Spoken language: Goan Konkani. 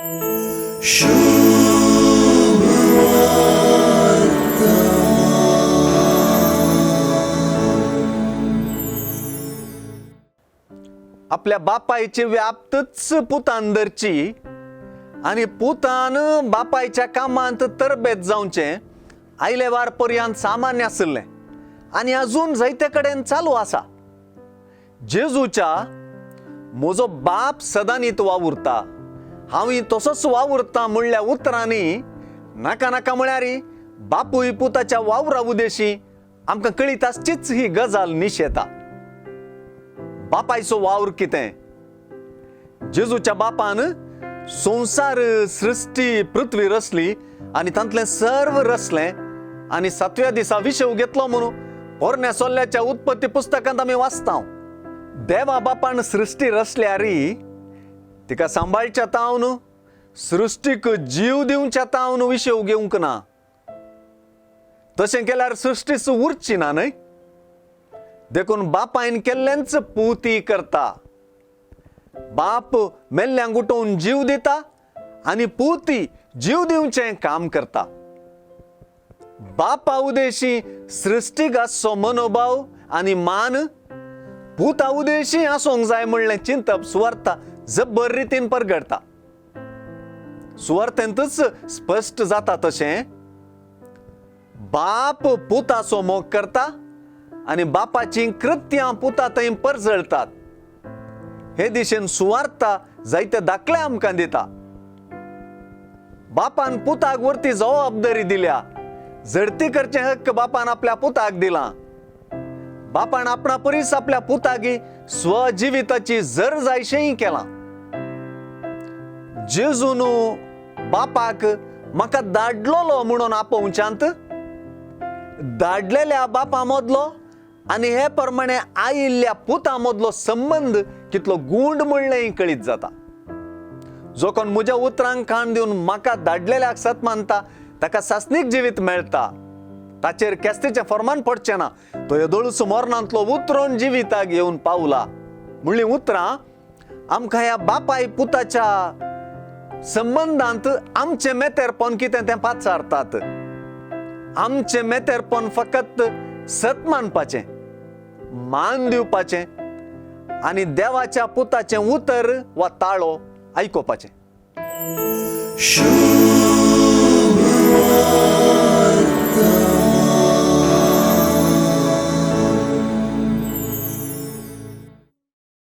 आपल्या बापायची व्याप्तच पुतान धरची आनी पुतान बापायच्या कामांत तरबेत जावचें आयले वार पर्यंत सामान्य आशिल्लें आनी अजून जायते कडेन चालू आसा. जेजूच्या म्हजो बाप सदांनीत वावुरता, हांवूय तसोच वावुरता म्हणल्या उतरांनी नाका नाका म्हळ्यार बापूय पुताच्या वावरा उदेशी आमकां कळीत आसचीच ही गजाल निशेता. बापायचो वावर कितें? जेजूच्या बापान संवसार सृश्टी पृथ्वी रचली आनी तांतलें सर्व रचलें आनी सातव्या दिसा विशेव घेतलो म्हणून पोरण्या सोल्ल्याच्या उत्पत्ती पुस्तकांत आमी वाचता. देवा बापान सृश्टी रचल्यार तिका सांबाळच्या तावन सृश्टीक जीव दिवच्या तावन विशेव घेवंक ना. तशें केल्यार सृश्टीच उरची ना न्हय. देखून बापायन केल्लेंच पुती करता. बाप मेल्ल्यांक उठोवन जीव दिता आनी पुती जीव दिवचें काम करता. बापा उदेशी सृश्टीक आसचो मनोभाव आनी मान पुता उदेशी आसूंक जाय म्हणलें चिंतप सुवार्था जब्बर रितीन परगडटा. सुवार्थेंतच स्पश्ट जाता तशें बाप पुताचो मोग करता आनी बापाचीं कृत्यां पुता थंय परजळटात. हे दिशेन सुवार्था जायते दाखले आमकां दिता. बापान पुताक वरती जबाबदारी दिल्या, झडती करचें हक्क बापान आपल्या पुताक दिला. बापान आपणा परीस आपल्या पुतागी स्वजिविताची जर जायशेंय केलां. जेजून बापाक म्हाका धाडलोलो म्हणून आपोवच्यांत धाडलेल्या बापा मदलो आनी हे प्रमाणे आयिल्ल्या पुता मदलो संबंद कितलो गूंड म्हणलें कळीत जाता. जो कोण म्हज्या उतरांक कान दिवन म्हाका धाडलेल्याक सत मानता ताका सासणीक जिवीत मेळटा, ताचेर केस्तीचें फर्मान पडचें ना, तो येदोळूच मरणांतलो उतरोन जिविताक येवन पावला म्हणली उतरां आमकां ह्या बापाय पुताच्या संबंदांत आमचें मेतेरपण कितें तें पाचारतात. आमचें मेतेरपण फकत सत मानपाचें, मान दिवपाचें आनी देवाच्या पुताचें उतर वा ताळो आयकुपाचें.